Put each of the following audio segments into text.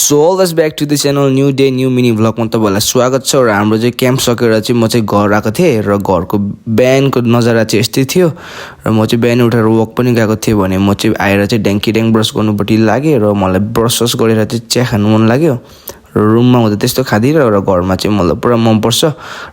So always back to the channel new day new mini भ्लगमा तपाईँहरूलाई स्वागत छ। र हाम्रो चाहिँ क्याम्प सकेर चाहिँ म चाहिँ घर आएको थिएँ र घरको बिहानको नजारा चाहिँ यस्तै थियो। र म चाहिँ बिहान उठेर वक पनि गएको थिएँ भने म चाहिँ आएर चाहिँ ड्याङ ब्रस गर्नुपट्टि लागेँ र मलाई ब्रस गरेर चाहिँ चिया खानु मन लाग्यो। र रुममा हुँदा त्यस्तो खाँदिनँ र घरमा चाहिँ मलाई पुरा मनपर्छ।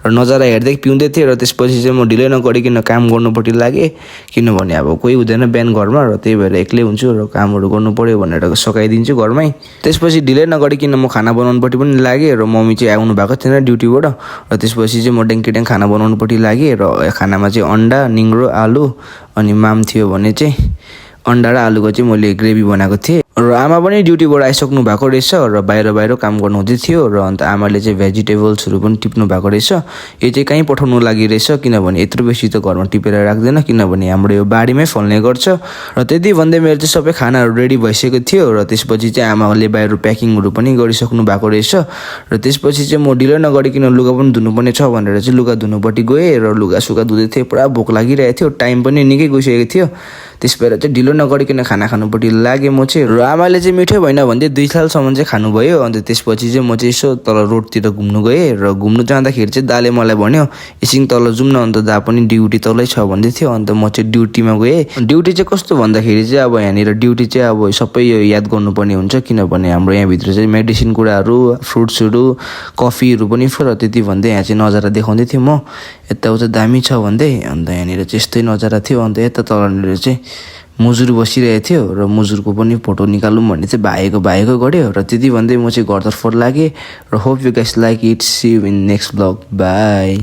र नजारा हेर्दै पिउँदै थिएँ र त्यसपछि चाहिँ म ढिलै नगरिकन काम गर्नुपट्टि लागेँ, किनभने अब कोही हुँदैन बिहान घरमा र त्यही भएर एक्लै हुन्छु र कामहरू गर्नु पऱ्यो भनेर सघाइदिन्छु घरमै। त्यसपछि ढिलै नगरिकन म खाना बनाउनुपट्टि पनि लागेँ र मम्मी चाहिँ आउनु भएको थिएन ड्युटीबाट। र त्यसपछि चाहिँ म ड्याङ खाना बनाउनुपट्टि लागेँ र खानामा चाहिँ अन्डा, निङ्ग्रो, आलु अनि माम थियो भने चाहिँ अन्डा र आलुको चाहिँ मैले ग्रेभी बनाएको थिएँ। र आमा पनि ड्युटीबाट आइसक्नु भएको रहेछ र बाहिर काम गर्नु हुँदै थियो। र अन्त आमाले चाहिँ भेजिटेबल्सहरू पनि टिप्नु भएको रहेछ। यो चाहिँ कहीँ पठाउनु लागि रहेछ, किनभने यत्रो बेसी त घरमा टिपेर राख्दैन, किनभने हाम्रो यो बारीमै फल्ने गर्छ। र त्यति भन्दै मेरो चाहिँ सबै खानाहरू रेडी भइसकेको थियो। र त्यसपछि चाहिँ आमाले बाहिर प्याकिङहरू पनि गरिसक्नु भएको रहेछ। र त्यसपछि चाहिँ म ढिलो नगरिकन लुगा पनि धुनुपर्ने छ भनेर चाहिँ लुगा धुनुपट्टि गएँ र लुगा धुँदै थिएँ। पुरा भोक लागिरहेको थियो, टाइम पनि निकै गइसकेको थियो। त्यस भएर चाहिँ ढिलो नगरिकन खाना खानुपट्टि लागेँ म चाहिँ। र आमाले चाहिँ मिठो भएन भन्दै 2 थालसम्म चाहिँ खानुभयो। अन्त त्यसपछि चाहिँ म चाहिँ यसो तल रोडतिर घुम्नु गएँ। र घुम्नु जाँदाखेरि चाहिँ दाले मलाई भन्यो एकछिन तल जाउँ न, अन्त दा पनि ड्युटी तलै छ भन्दै थियो। अन्त म चाहिँ ड्युटीमा गएँ। ड्युटी चाहिँ कस्तो भन्दाखेरि चाहिँ अब यहाँनिर ड्युटी चाहिँ अब सबै यो याद गर्नुपर्ने हुन्छ, किनभने हाम्रो यहाँभित्र चाहिँ मेडिसिन कुराहरू, फ्रुट्सहरू, कफीहरू पनि छ। र त्यति भन्दै यहाँ चाहिँ नजारा देखाउँदै थियो म, यताउता दामी छ भन्दै। अन्त यहाँनिर चाहिँ यस्तै नजारा थियो। अन्त यता तलनिर चाहिँ मुजुर बसिरहेको थियो र मुजुरको पनि फोटो निकालौँ भन्ने चाहिँ भाइको गऱ्यो। र त्यति भन्दै म चाहिँ घरतर्फ लागेँ। र hope you guys like it, see you in next vlog, by.